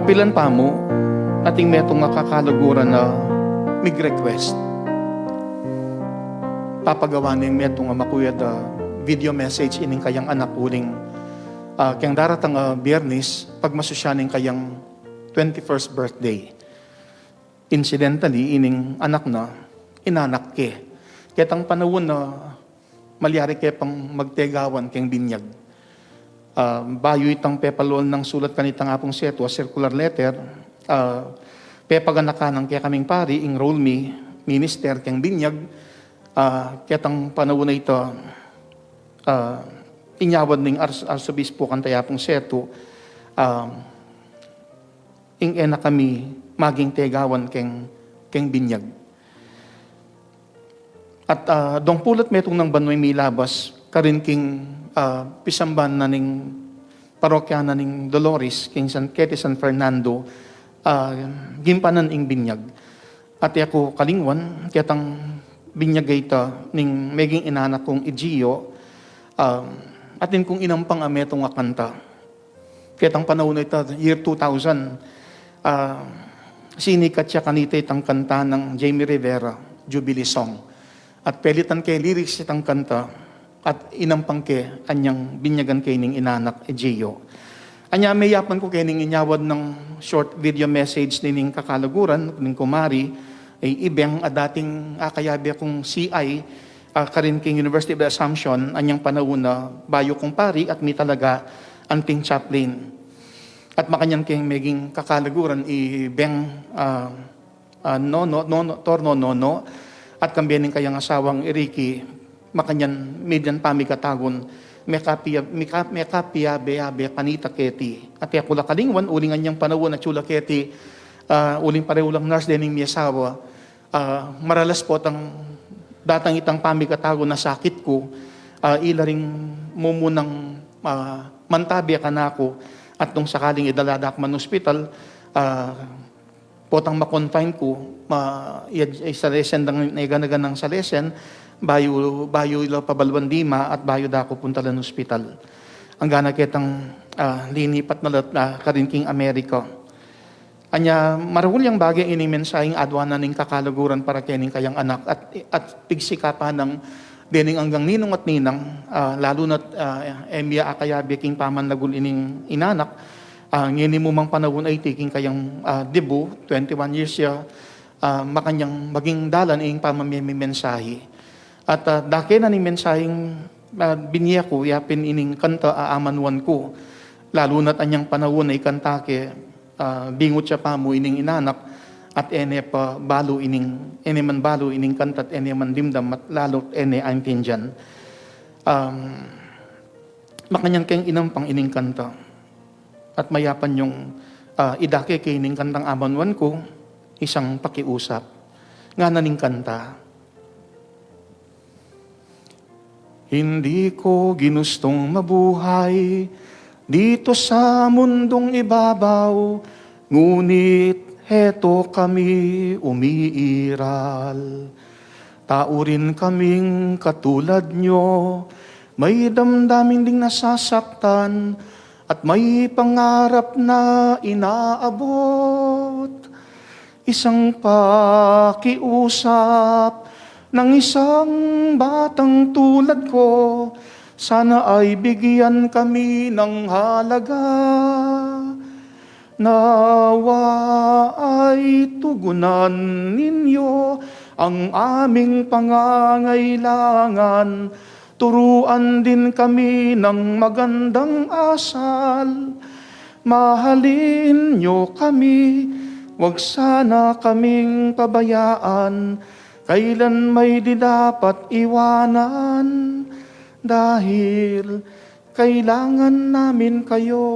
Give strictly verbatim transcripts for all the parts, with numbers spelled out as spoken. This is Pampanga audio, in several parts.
Pilan pa mu, atin metung a kakaluguran a mig-request. Papagawa ne ing metung a makuyad a video message ining kayang anak uling, ah, keng daratang a Biyernes, pagmasusyan ning kayang twenty-first birthday. Incidentally, ining anak na, inanak ke. Ketang panaun na malyari ke pang magtegawan keng binyag. Ah, bayu itang pepalwal nang sulat kanitang Apung Setu a circular letter, ah, pepaganakan nang kekaming pari, enroll mi, minister keng binyag, ah, ketang panaun a ita, ah, inyawad ning ars-, arsobispo kanta i Apung Setu, ah, ing e na kami maging tegawan keng, keng binyag. At, ah, dong pulat metung nang banua ing milabas, karin king, ah, pisamban na ning parokya na ning Dolores, king San, keti San Fernando, ah, gimpanan ing binyag. At e ku kalingwan, ketang binyag a ita ning meging inanak kung i Gio, ah, atin kung inampang a metung a kanta. Ketang panaun a ita, year two thousand, ah, sinikat ya kanita itang kanta nang Jamie Rivera, Jubilee Song. At pelitan ke lyrics itang kanta, at inampang ke anyang binyagan ke ning inanak, i Gio. Anya meyapan ku kening inyawad nang short video message nining kakaluguran, ning kumari, i Ibeng, a dating akayabe kung C I, ah, karin king University of Assumption, anyang panaun a bayu kung pari at mitalaga anting chaplain. At makanyan keng meging kakaluguran i Beng, ah, ah, Nono, Nono, Tor Nono, at kambe ning kayang asawang i Ricky, makanyan median pamikatagun, mekapia-, meka-, mekapiabe-abe kanita keti. At e ku la kalingwan, uling anyang panaun a atsu la keti, ah, uling parehu lang nurse dening miasawa, ah, maralas potang datang itang pamikatagun a sakit ku, ah, ila ring mumunang, ah, mantabe kanaku, at nung sakaling idala da ku man ospital, ah, potang ma-confine ku, ma-, iya, isalesen dang, iganagan nang salesen, bayu, bayu ila pabaluan dima, at bayu da ku puntalan ospital. Anggana ketang, ah, linipat na la, ah, karin king Amerika. Anya, marahul yang bage ining mensaheng adwan na ning kakaluguran para kening kayang anak at, at pigsikapan nang dening anggang ninung at ninang, ah, lalu na't, ah, e mia akayabe king pamanlagul ining inanak, ah, ngeni mu mang panaun a iti king kayang, ah, debu, twenty-one years ya, ah, makanyang maging dalan ing pamamie ming mensahe. At, ah, dake na ning mensaheng, ah, binye ku, yapin ining kanta a amanuan ku. Lalu na't anyang panaun a ikanta ke, ah, bingut ya pa mu ining inanak, at e ne pa balu ining, e ne man balu ining kanta, at e ne man dimdam, at lalu't e ne aintindian. Um, makanyan keng inampang ining kanta. At mayapan yung, ah, idake ke ining kantang amanuan ku, Isang Pakiusap. Ngana ning kanta. Hindi ko ginustong mabuhay dito sa mundong ibabaw, ngunit heto kami umiiral. Tao rin kaming katulad nyo, may damdamin ding nasasaktan at may pangarap na inaabot. Isang pakiusap ng isang batang tulad ko, sana ay bigyan kami ng halaga. Nawa ay tugunan ninyo ang aming pangangailangan. Turuan din kami ng magandang asal. Mahalin nyo kami, wag sana kaming pabayaan. Kailan may di dapat iwanan, dahil kailangan namin kayo.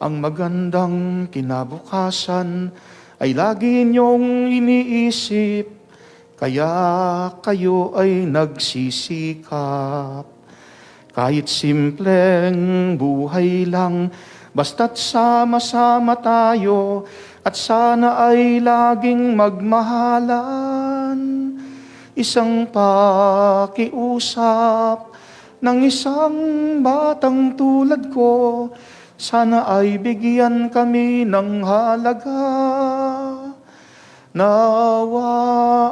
Ang magandang kinabukasan ay lagi niyong iniisip, kaya kayo ay nagsisikap. Kahit simpleng buhay lang, basta't sama-sama tayo, at sana ay laging magmahalan. Isang pakiusap ng isang batang tulad ko, Sana ay bigyan kami ng halaga. Nawa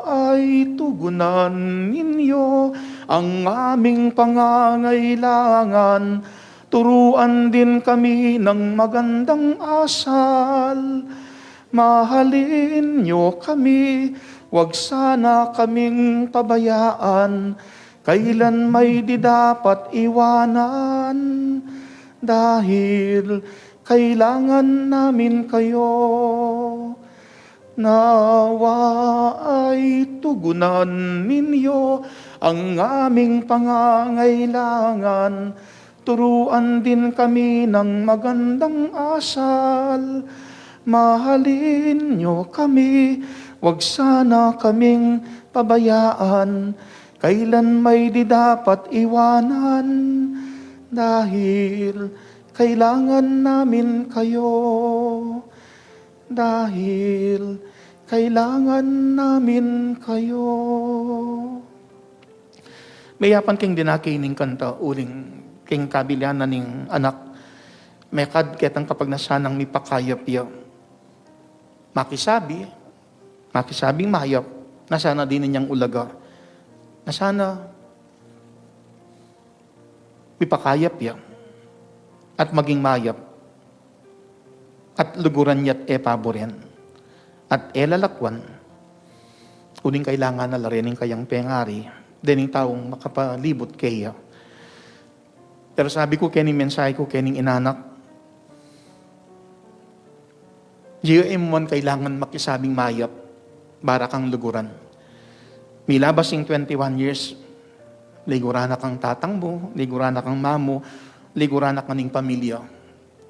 ay tugunan ninyo ang aming pangangailangan. Turuan din kami ng magandang asal. Mahalin nyo kami, wag sana kaming pabayaan. Kailan may di dapat iwanan, dahil kailangan namin kayo. Nawa ay tugunan ninyo ang aming pangangailangan. Turuan din kami ng magandang asal. Mahalin nyo kami, wag sana kaming pabayaan. Kailan may di dapat iwanan, dahil kailangan namin kayo. Dahil kailangan namin kayo. Meyapan keng dinake ning kanta uling keng kabilian na ning anak. Mekad ketang kapagnasan nang mipakayap ya. Makisabi, makisabing mayap, na sana dininan yang ulaga. Na sana mipakayap ya at maging mayap at luguran ya't e paburen at e lalakwan. Uling kailangan na la rening kayang pengari dening taung makapalibut keya. Pero sabi ku kening mensahe ku kening inanak, G M one kailangan makisabing mayap, bara kang luguran. Milabas ing twenty-one years, liguran na kang tatang mu, liguran na kang mamu, liguran na kang ning pamilya.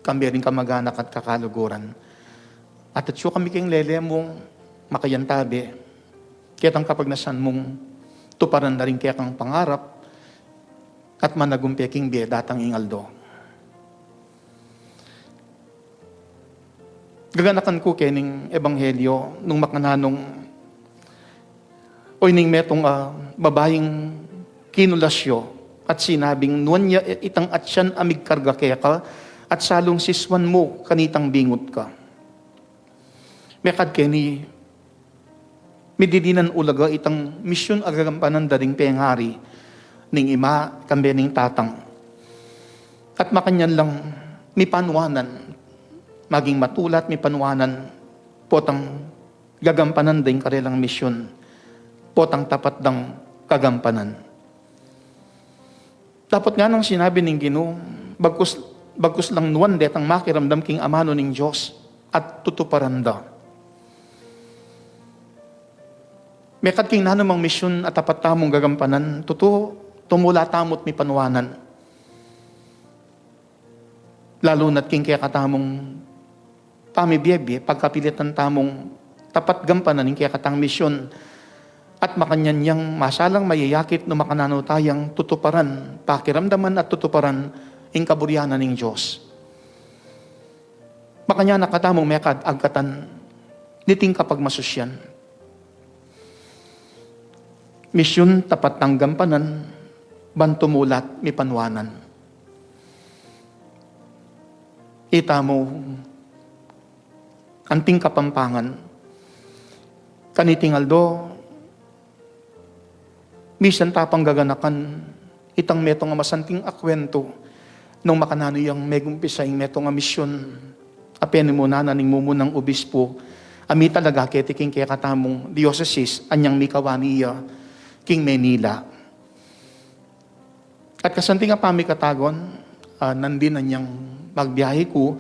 Kambe ring kamaganak at kakaluguran. At atsu kami keng lele mung makayantabe, ketang kapagnasan mung tuparan da ring kekang pangarap, at managumpe king bie datang ing aldo. Gaganakan ku kening ebanghelyo nung makananu, o ining metung a babaing kinulas yu at sinabing, nuan ya itang atyan a migkarga keka at salung sisuan mu kanitang bingut ka. Mekad keni, mididinan ulaga itang misyun a gagampanan da ring pengari ning ima kambe ning tatang. At makanyan lang mipanuanan, maging matulat mipanuanan potang gagampanan da ing karelang misyun, potang tapat dang gagampanan. Dapot nga nang sinabi ning Ginu, bagkus, bagkus lang nuan detang makiramdam king amanu ning Dios at tutuparan da. Mekad king nanumang misyun a tapat tamung gagampanan, tutu, tumula tamu't mipanuanan. Lalu na't king kekatamung pamibie-bie, pagkapilitan tamung tapat gampanan ing kekatang misyun, at makanyan yang masalang mayayakit no makananu tayang tutuparan, pakiramdaman at tutuparan ing kaburian na ning Dios. Makanyan na katamung mekad agkatan niting kapagmasusyan. Misyun tapat tang gampanan, ban tumula't mipanuanan. Ita mu, anting Kapampangan, kaniting aldo, misan ta pang gaganakan itang metung a masanting a kuwentu nung makananu yang megumpisa ing metung a misyun a penimuna na ning mumunang obispo a mitalaga keti king kekatamung diosesis anyang mikawani ya king Manila. At kasanting a pamikatagun, ah, nandin anyang magbiahe ku,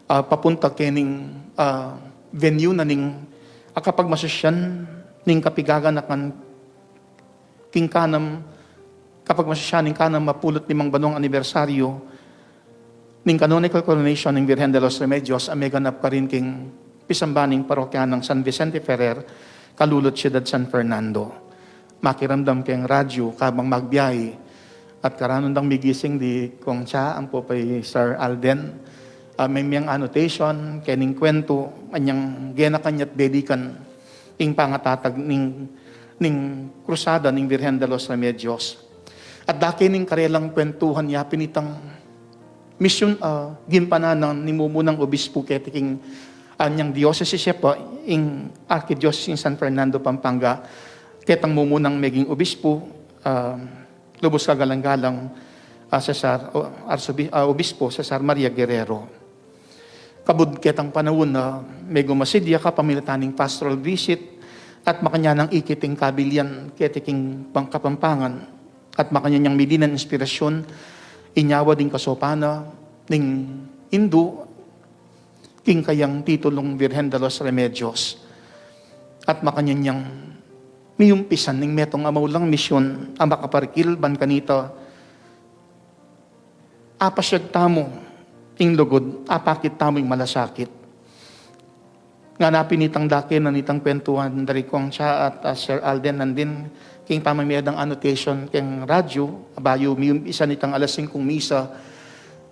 ah, papunta kening, ah, venue na ning akapagmasusyan ning kapigaganakan king kanam, kapagmasusyan ning kanam a pulu't limang banwang anibersaryu ning canonical coronation ning Virgen de los Remedios a meganap karin king pisamban ning parokya nang San Vicente Ferrer, kalulu't Syudad San Fernando. Makiramdam keng radyu kabang magbiahe, at karanun dang migising di Kong Cha, ampo pa i Sir Alden, ah, memyang annotation kening kuwentu anyang genakan ya't bedikan ing pangatatag ning, ning krusada ning Virgen de los Remedios. At dake ning karelang kuwentuhan ya pin itang misyun a gimpanan ning mumunang obispo keti king anyang diosesis, ya pa ing Arkidiocese ning San Fernando, Pampanga, ketang mumunang meging obispo, ah, lubus kagalang-galang, ah, Cesar, o, Arsobi-, ah, Obispo Cesar Maria Guerrero. Kabud ketang panaun a megumasid ya kapamilatan ning pastoral visit, at makanyan nang ikit ing kabilian keti king pang-, Kapampangan, at makanyan yang mili ning inspirasyun, inyawad ing kasopan na ning Indu king kayang titulung Virgen de los Remedios. At makanyan yang miumpisan ning metung a maulang misyun a makaparikil ban kanita, apasyag tamu ing lugud, apakit tamu ing malasakit. Ngana pin itang dake na nitang kwentuhan dari Kuang Cha at, ah, Sir Alden nandin king pamamie dang annotation keng radyo, bayu miumpisan itang alas singkung misa,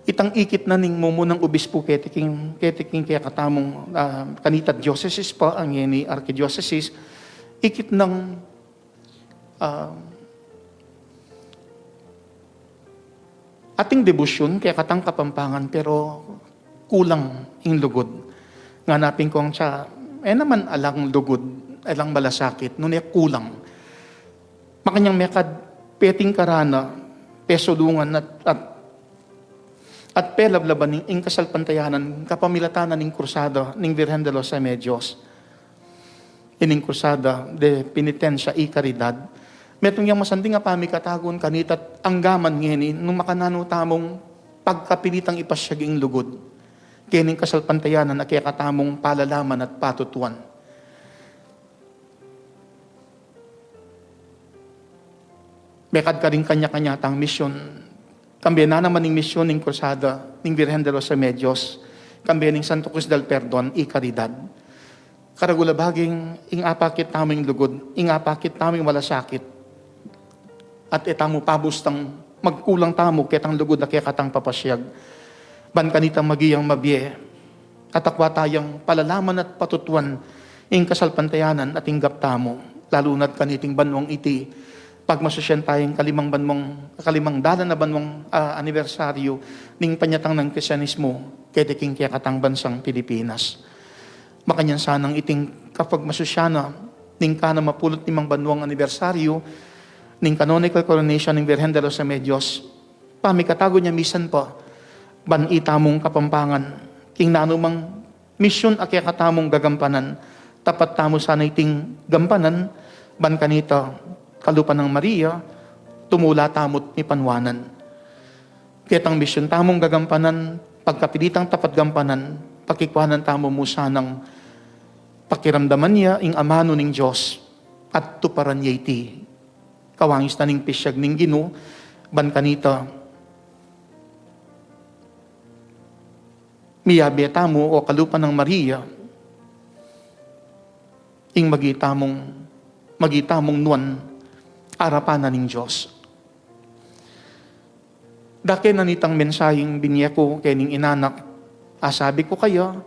itang ikit na ning mumunang obispo keti king, keti king kekatamung, ah, kanita diosesis pa, ngeni arkidiyosesis, ikit nang, ah, ating debosyun kekatang Kapampangan, pero kulang ing lugud. Ngana pin Kuang Cha, e naman alang lugud, alang malasakit, nune kulang. Makanyang mekad peting karana, pesulungan at, at, at pelablaban ing, ing kasalpantayanan kapamilatan na ning krusada ning Virgen de los Remedios. Ining krusada de penitensya y karidad. Metung yang masanding a pamikatagun kanita't anggaman ngeni nung makananu tamung pagkapilitang ipasyag ing lugud kening kasalpantayanan a kekatamung palalaman at patutuan. Mekad karing kanya-kanya tang misyun. Kambe na naman ing misyun ning Krusada ning Virgen de los Remedios, kambe ning Santo Cruz del Perdon y Caridad. Karagul a baging, ing apakit tamu ing lugud, ing apakit tamu ing malasakit, at e tamu pabustang magkulang tamu ketang lugud a kekatang papasyag. Ban kanitang maging mabie, at akwa tayang palalaman at patutuan ing kasalpantayanan a tinggap tamu, lalu na't kaniting banwang iti, pagmasusyan tayang kalimang banwang, kalimang dalan a banwang, ah, anibersaryu ning panyatang nang Kristianismu keti king kekatang bansang Pilipinas. Makanyan sanang iting kapagmasusyan na ning kanam a pulu't limang banwang anibersaryu ning canonical coronation ning Virgen de los Remedios, pamikatagun ya misan pa, ban itamung Kapampangan, king nanumang misyun a kekatamung gagampanan, tapat tamu sana iting gampanan, ban kanita, kalupa nang Maria, tumula tamu't mipanwanan. Ketang misyun tamung gagampanan, pagkapilitang tapat gampanan, pakikwanan tamu mu sanang pakiramdaman ya ing amanu ning Dios, at tuparan ya iti. Kawangis na ning pisyag ning Ginu, ban kanita, miyabe tamu, o kalupa nang Maria, ing magitamung, magitamung nuan arapan na ning Dios. Dake na nitang mensahing binye ku kening inanak, asabi ku kaya,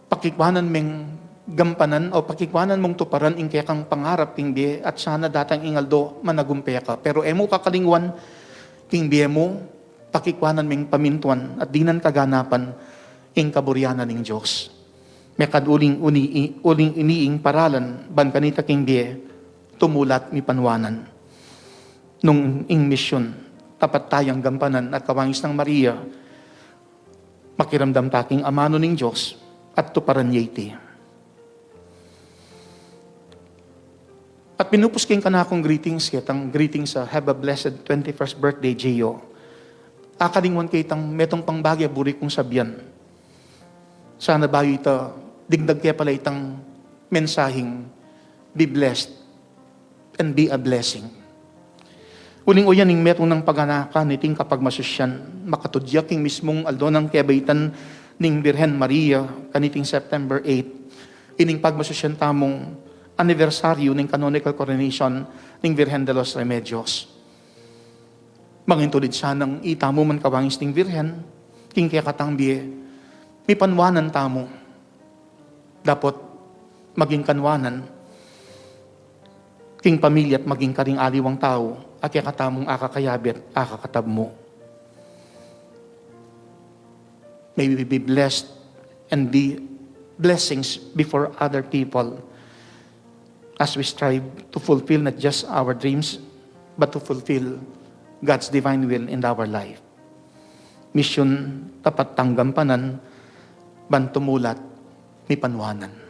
pakikwanan meng gampanan o pakikwanan mung tuparan ing kekang pangarap king bie, at sana datang ing aldo managumpe ka. Pero e mu kakalingwan king bie mu, pakikwanan meng pamintuan at dinan kaganapan ing kaburian na ning Dios. Mekad uling uni-, uling ini ing paralan ban kanita king bie, tumula't mipanwanan. Nung ing misyun, tapat tayang gampanan at kawangis nang Maria, makiramdam ta king amanu ning Dios, at tuparan ya iti. At pinupus king kanakung greetings, ketang greetings a have a blessed twenty-first birthday, Gio. Akalingwan ke itang metung pang bage a buri kung sabian. Sana bayu ita, digdag ke pala itang mensahing, be blessed and be a blessing. Uling uyan ing metung nang paganakan iting kapagmasusyan, makatudya king mismung aldo nang kebaitan ning Birhen Maria, kaniting September eight, ining pagmasusyan tamung anibersaryu ning canonical coronation ning Virgen de los Remedios. Mangintulid sanang itamu man kawangis ning Virgen, king kekatang bie, mipanwanan tamu. Dapot maging kanwanan king pamilya at maging karing aliwang tau a kekatamung akakayabe at akakatab mu. May we be blessed and be blessings before other people as we strive to fulfill not just our dreams, but to fulfill God's divine will in our life. Misyon tapat tanggampanan, ban tumulat mipanuanan.